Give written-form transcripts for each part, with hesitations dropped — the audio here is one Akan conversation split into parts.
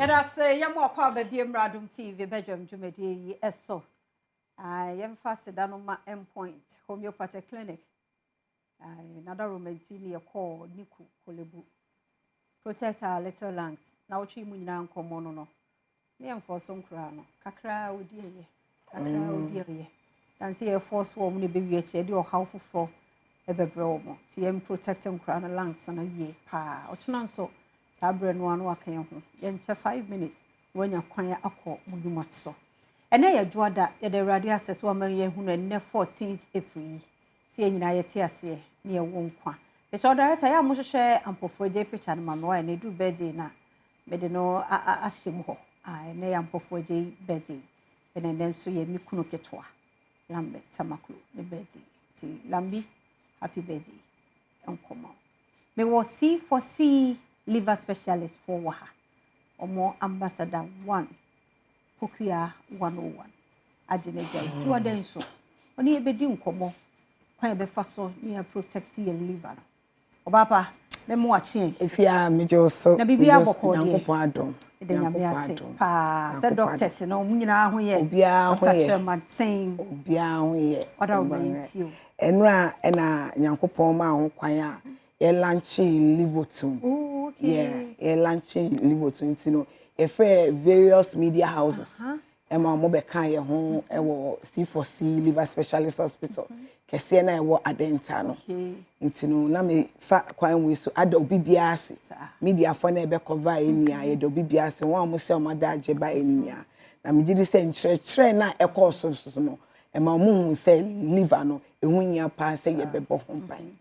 Yɛda ase yɛma ɔkɔ aba bie mmra Adom TV badwam dwumadie yi ɛso. Yɛmfa aseda no ma Mpoint Homeopathic Clinic. Nada Romanti ne yɛkɔɔ Niku Kolebu. Protect our little lungs. Na wotwe mu nyinaa nkɔmmɔ no no. Ne yɛmfɔɔ so nkoraa no. Kakra odi ɛyɛ. Kakra odi ɛyɛ. Danse yɛfɔɔ so wɔn na ɛbɛwie akyi ɛde ɔhaw foforɔ ɛbɛbrɛ wɔn. Nti yɛn protect nkoraa no lungs no yie paa. Ɔkyena nso saa berɛ no ano aka yɛn ho. Yɛnkyɛ 5 minutes na wanya kwan akɔ mo nnwuma so. Ɛnɛ yɛ dwoada. Yɛde Awurade asɛ so ama yɛhunu ɛnɛ 14th April yi. Sɛ yɛn nyinaa yɛte aseɛ ne yɛwɔ nkwa. Ɛsɛ ɔdarɛta yɛ a mohwehwɛ Ampɔfoɔ Agye picture no ma me wayɛ na ɛduru birthday na mede no ahyɛ mu hɔ. Ɛnɛ yɛ Ampɔfoɔ Agye birthday. Ɛnɛ ɛnɛ nso yɛ me kunu ketewa Lambert Tamaklo ne birthday. Nti Lambi, happy birthday. Nkɔmmɔ. Mewɔ C4C liver specialist foɔ wɔ ha. Ɔmo ambassador one Pokua 101 agye n'agya dwoada nso ɔne yɛbɛdi nkɔmmɔ kwan yɛbɛfa so ne yɛ protect yɛn liver no. Ɔbaapa, mɛmo akyeɛ. Efia, megye wo so. Na biribi abɔkɔ deɛ? Nyankopɔn adom. Ɛda Nyame ase paa sɛ doctors no ɔmo nyinaa ho yɛ. Obiara ho yɛ. Dr. Kyerɛmanten. Obiara ho yɛ. Ɔda wo bɛyɛ tie o. Ɛnora ɛna Nyankopɔn maa ho kwan a yɛ launch Livotum. Oh, okay. Yeah, yɛ launch Livotum nti no yɛfrɛ various media houses ɛma wɔn bɛka yɛn ho ɛwɔ C4C Liver Specialist Hospital kɛseɛ na ɛwɔ Adenta no. Nti no na me fa kwan wei so ada obi biara ase. Mediafoɔ na ɛbɛ cover yɛn nyinaa, yɛda obi biara ase. Wɔn a wɔn sɛ wɔn ada agye ba yɛn nyinaa na megye di sɛ nkyerɛkyerɛ na ɛkɔɔ so no ɛma wɔn hu sɛ liver no ɛho hia paa sɛ yɛbɛbɔ ho ban.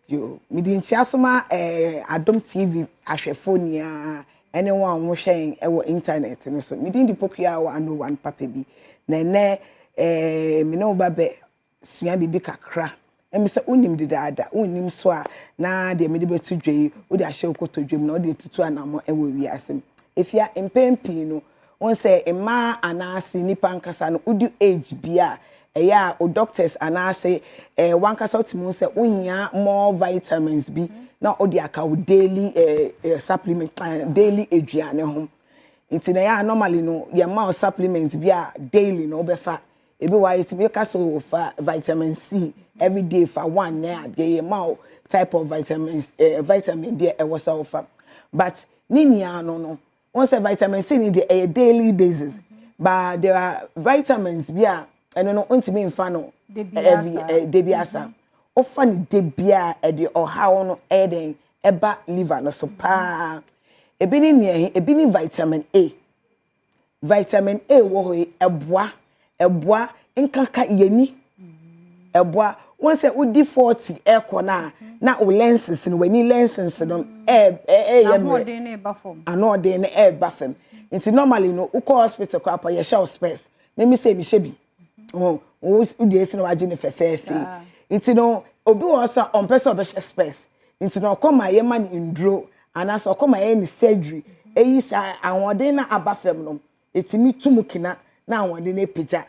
Yo, mede nkyia so ma Adom TV ahwɛfoɔ nyinaa ɛne wɔn a wɔhwɛ yɛn ɛwɔ internet no so. Mede ndi Pokua wɔ ano one papa bi na ɛnɛ me ne wo ba bɛ sua biribi kakra. Ɛmi sɛ wonim dedaada, wonnim so a, na deɛ mede bɛto dwa yi wode ahyɛ wo kotodwe mu na wode tutu anammɔ ɛwɔ wiase mu. Efia, mpɛn pii no wɔn sɛ mmaa anaasɛ nipa nkasa no wodi age bi a, ɛyɛ a o doctors anaasɛ wankasa wotumi hu sɛ wohia more vitamins bi na wode aka wo daily supplement, daily aduane ho. Nti na ɛyɛ a normally no yɛma wo supplement bi a daily no wobɛfa. Ebi wɔ a yɛtumi ka sɛ wofa vitamin C every day, fa one na adeɛ yɛma wo type of vitamins, vitamin bi a ɛwɔ sɛ wofa. But ne nyinaa no wɔn sɛ vitamin C ni deɛ ɛyɛ daily basis, but there are vitamins bi a ɛno no ntumi nfa no every de bi asa. Wofa no de bia, ɛde ɔhaw no ɛyɛ den ɛba liver no so paa. Ebi ne nea ebi ne vitamin A. Vitamin A wɔ hɔ yi, ɛboa nkaka yɛni. Ɛboa wɔn sɛ wodi 40 ɛkɔ na wo lenses no, w'ani lenses no ɛyɛ mmerɛ. Ahoɔden ne ba fam. Anoɔden no ɛɛba fam. Nti normally no wokɔ hospital koraa pa, yɛhyɛ wo specs. Na mi sɛ mehyɛ bi wo wode esi na wagye ne fɛfɛɛfɛ. Nti no obi wɔ hɔ sɛ ɔmpɛ sɛ ɔbɛhyɛ specs, nti na ɔkɔ ma yɛma no nduro anaasɛ ɔkɔ ma yɛyɛ ne surgery eyi saa ahoɔden na aba fam no, etimi tum kina na ahoɔden no apagya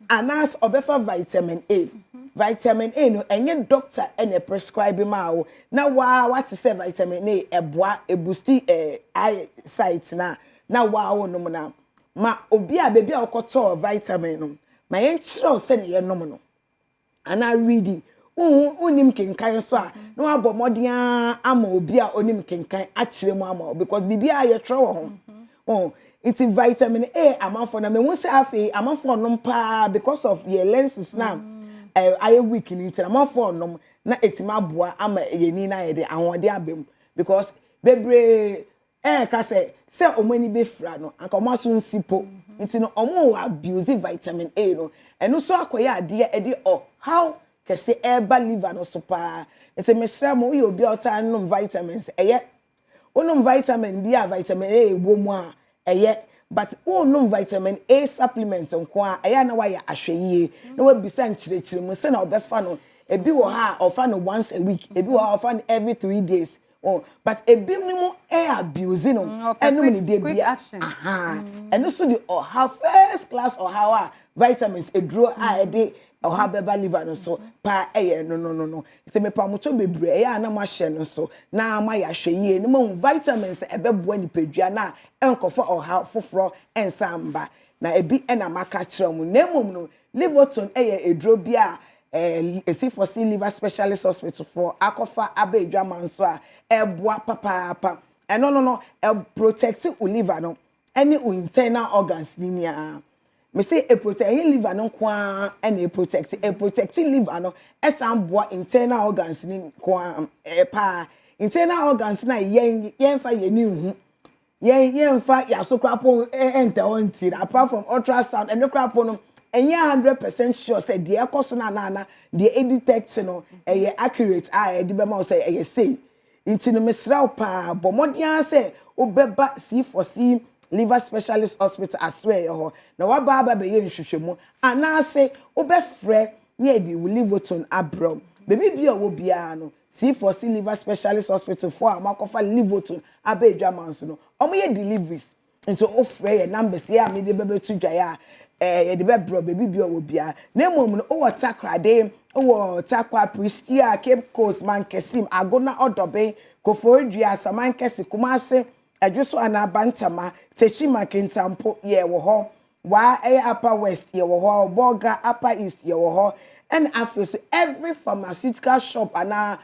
anaasɛ ɔbɛfa vitamin A. Vitamin A no, ɛnyɛ doctor ɛna prescribe ma wo na waa wate sɛ vitamin A ɛboa e boost eye sight na waa wo nom. Na ma obi a beebi a ɔkɔtɔɔ vitamin no ma yɛn kyerɛw sɛ ne yɛnom no anaa ready wohu wonim kenkan so a, na wabɔ mmɔden ara ama obi a onim kenkan akyerɛ mu ama wo, because biribiara yɛtwerɛ wɔ ho. Oh, nti vitamin A amanfoɔ na mehu sɛ afei amanfoɔ ɔnom paa because of yɛ lenses na ayɛ weak ni. Nti amanfoɔ ɔnom na etimi aboa ama yɛn ni na yɛde ahoɔden aba mu, because bebree ɛɛka sɛ ɔmo ani bɛfira no anka ɔmo aso nsi po. Nti no ɔmo wɔ abuse vitamin A no, ɛno nso akɔyɛ adeɛ ɛde ɔhaw kɛse ɛɛba liver no so paa. Nti mesrɛ mo, woyɛ obi a ɔtaa nom vitamins, ɛyɛ wonom vitamin bi a vitamin A wɔ mu a ɛyɛ, but wonom vitamin A supplement nko a, ɛyɛ a na wayɛ ahwɛ yie na wabisa nkyerɛkyerɛ mu sɛ na ɔbɛfa no. Ebi wɔ ha a ɔfa no once a week, ebi wɔ ha a ɔfa no every 3 days. Oh, but ebinom ɛ abuse no. Ɛnom ne de bia. Aha. Ɛno so de ɔhaw, first class ɔhaw a vitamins eduro a ɛde ɔhaw bɛba liver no so paa ɛyɛ no. Nti mepamotɔ bebree ɛyɛ a na moahyɛ no so na moayɛ ahwɛ yie na moahu vitamins ɛbɛboa nipadua na ɛnkɔfa ɔhaw foforɔ ɛnsa mba. Na ebi ɛna maka kyerɛ mo. Na mmom no, Livoton ɛyɛ eduro bi a C4C Liver Specialist Hospital for akɔfa aba edwama nso a ɛboa papaapa. Ɛno no ɛ protect wo liver no ɛne wo internal organs ni nyinaa. Me say e protect ɛyɛ liver no nko ara ɛna e protect liver no, ɛsan boa internal organs ni nko ara ɛɛ paa. Internal organs na yɛn yɛnfa yɛn ni hu, yɛn yɛnfa yaso korapo ɛntɛ hɔ nti, apart from ultrasound, ɛno korapo no ɛnyɛ 100% sure sɛ deɛ ɛkɔ so na anaana deɛ ɛdetect no ɛyɛ accurate a ɛde bɛma wo sɛ ɛyɛ sei. Nti no, mesrɛ wo paa, bɔ mmɔden ara sɛ wobɛba C4C Liver Specialist Hospital asoɛyɛ hɔ na waba aba bɛyɛ nhwehwɛmu, anaasɛ wobɛfrɛ ne yɛde wo Livoton abrɛ wo. Baabi bi a ɔwɔ biara no, C4C Liver Specialist Hospital foɔ a wɔakɔfa Livoton aba adwama nso no, wɔyɛ deliveries. Nti wofrɛ yɛ numbers yɛ a mede bɛbɛto dwaeɛ a, yɛde bɛbrɛ baabi bi a ɔwɔ biara. Na mmom no, wowɔ Takoradi, wowɔ Tarkwa, Prestea, Cape Coast, Mankesim, Agona Ɔdɔben, Koforidua, Samankɛse, Kumase, Ɛdwo anaa Bantama, Techiman, Kintampo, yɛwɔ hɔ. Waa ɛyɛ Upper West, yɛwɔ hɔ. Bolga, Upper East, yɛwɔ hɔ. Ɛna afei so, every pharmaceutical shop anaa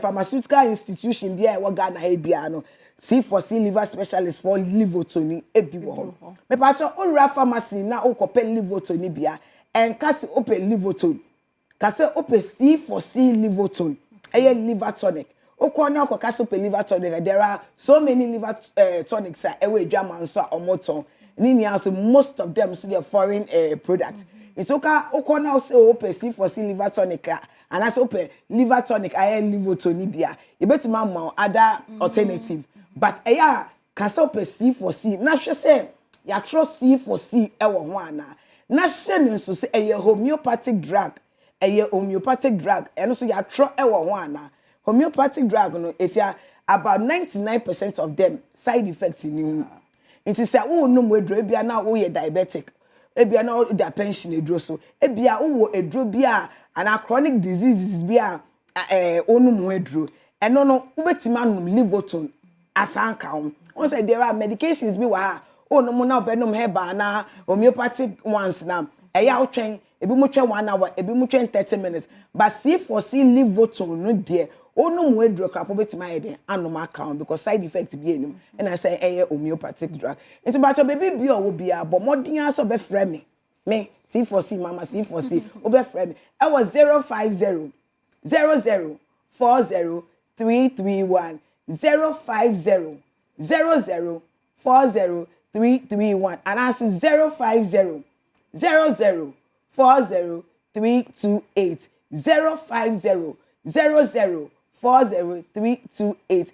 pharmaceutical institution bi a ɛwɔ Ghana ha biara no, C4C Liver Specialist for Livotoni ebi wɔ hɔ. Mepatɔ owura pharmacy na wokɔpɛ Livotoni bia, ɛnka se wopɛ Livoton, ka sɛ wopɛ C4C Livoton, ɛyɛ liver tonic. Wokɔ na akɔka sɛ wopɛ liver tonic, there are so many liver tonics a ɛwɔ adwama nso a ɔmo tɔn ne nyinaa so. Most of them nso yɛ foreign product. Nti woka wokɔ na wosɛ wopɛ C4C liver tonic a, anaasɛ wopɛ liver tonic ayɛ Livotoni bi a, yɛbɛtumi ama wo other alternative. But ɛyɛ a ka sɛ wopɛ C4C na hwɛ sɛ yɛatwerɛ C4C ɛwɔ ho anaa, na hyɛ ne nso sɛ ɛyɛ homeopathic drug. Ɛyɛ homeopathic drug, ɛno nso yɛatwerɛ ɛwɔ ho anaa. Homeopathic drug no efia, about 99% of them, side effects ni ho. Nti sɛ wonnom aduro, ebia na woyɛ diabetic, ebia na woda pension aduro so, ebia wowɔ aduro bi a anaa chronic diseases bi a wonom ho aduro, ɛno no wobɛtumi anom Livoton asan ka ho. Wɔn sɛ there are medications bi wɔ ha, wonom na wobɛnom herbal anaa homeopathic ones na ɛyɛ a wotwɛn, ebi mu twɛn one hour, ebi mu twɛn 30 minutes. But C4C Livoton no deɛ, wonom ho aduro krapo, bɛtumi ayɛ den anom aka ho because side effect bi anim, ɛna sɛ ɛyɛ homeopathic drug. Nti bàtɛ beebi bi a ɔwɔ biara, bɔ mmɔden asɔ bɛfrɛ me C4C Mama C4C. Wobɛfrɛ me ɛwɔ 0500040331, 0500040331, anaasɛ 0500040328, 0500040328.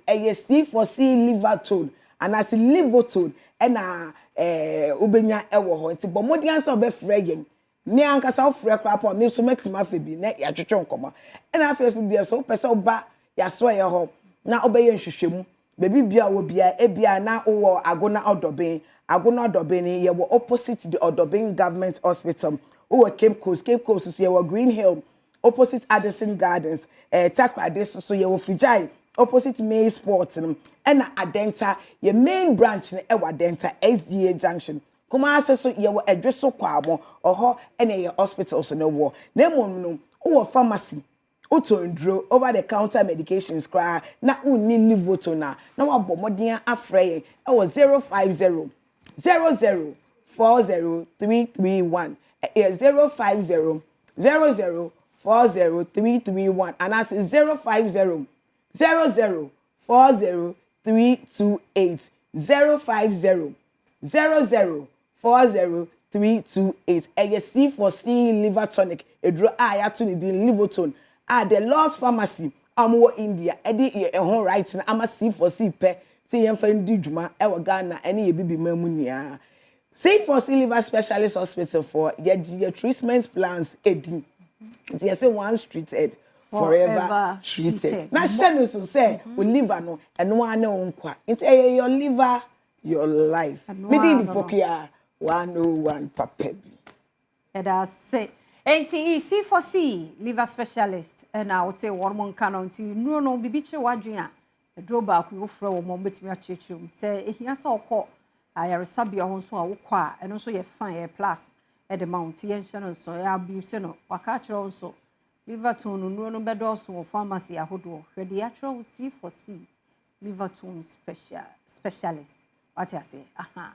Ɛyɛ C4C liver tone anaasɛ Livotone ɛna wobɛnya ɛwɔ hɔ. Nti bɔ mmɔden ansa wobɛfrɛ yɛn. Me ankasa, wofrɛ koraa pɔ, me nso mɛtumi afɛ bi na yɛatwetwe nkɔmmɔ. Ɛna afei so deɛ, so wopɛ sɛ woba yɛasoɛyɛ hɔ na wobɛyɛ nhwehwɛmu, baabi bia wɔ bia, ebia na wowɔ Agona Ɔdɔben, Agona Ɔdɔben no yɛwɔ opposite the Ɔdɔben Government Hospital. Wowɔ Cape Coast, Cape Coast so yɛwɔ Green Hill, opposite Addison Gardens. Takoradi so so yɛwɔ Fijai, opposite May Sport no. Ɛna Adenta, yɛ main branch no ɛwɔ Adenta SDA Junction. Kumase so yɛwɔ Ɛdwe so Kwamo, ɔhɔ ɛna yɛ hospitals no wɔ. Na mmom no, wowɔ pharmacy, wotɔ nduro, over the counter medications koraa na wonni Livoton a, na wabɔ mmɔden afrɛ yɛn ɛwɔ 0500040331. Ɛyɛ 0500040331 anaasɛ 0500040328, 0500040328. Ɛyɛ C4C liver tonic eduro a yɛato ne din Livoton a the Lord's Pharmacy a wɔwɔ India ɛde yɛ ɛho right na ama C4C pɛ sɛ yɛmfa ndi dwuma ɛwɔ Ghana ɛne yɛ bibi man mu nyinaa. C4C Liver Specialist Hospital for yɛgye yɛ treatment plans edi. Nti yɛsɛ once treated, Forever Treated. Na hyɛ no nso sɛ wo liver no, ɛno ara ne wo nkwa. Nti ɛyɛ your liver, your life. Me din de Pokuaa 101 papa bi. Yɛda ase. Enti C4C liver specialist ɛna wote wɔn mo nka no nti nnuro no biribi kyerɛ w'adwene a aduro baako yi wofrɛ wɔn wɔn bɛtumi akyerɛkyerɛ mu sɛ ehia sɛ ɔkɔ ayaresabea hɔ nso a wokɔ a ɛno nso yɛ fine ɛyɛ plus ɛde ma wo nti yɛnhyɛ no nso ɛyɛ abuse no waka akyerɛ wo nso liver tone no nnuro no bɛdɔɔso wɔ pharmacy ahodoɔ hwɛ deɛ akyerɛ wo C4C liver tone special specialist wate aseɛ aha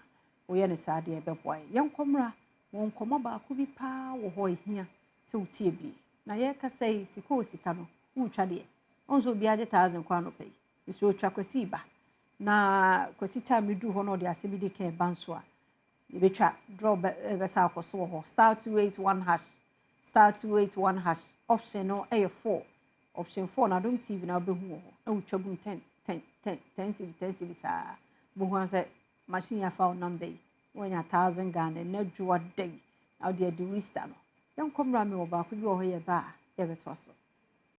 woyɛ no saa deɛ ɛbɛboa yɛn yɛnkɔ mmra wɔ nkɔmmɔ baako bi paa wɔ hɔ ehia sɛ wotie bi na yɛrekasa yi sika o sika no wotwa deɛ ɔn sɛ obiara gye thousand kɔ anɔpa yi nso otwa Kwasi ba na Kwasi time no duru hɔ na ɔde asɛm bi di kan ba nso a yɛbɛtwa draw bɛsa akɔ so wɔ hɔ *281# *281# option no yɛ 4 option 4 na Adom TV na wobɛhu wɔ hɔ na wotwa gum 10 10 10 10 cedi 10 cedi saa bohu sɛ machine afa wo number yi na wanya 1000 Ghana na adwoa da yi na wode adi wista no yɛnkɔ mmra me wɔ baako bi wɔ hɔ yɛ ba a yɛbɛtoa so.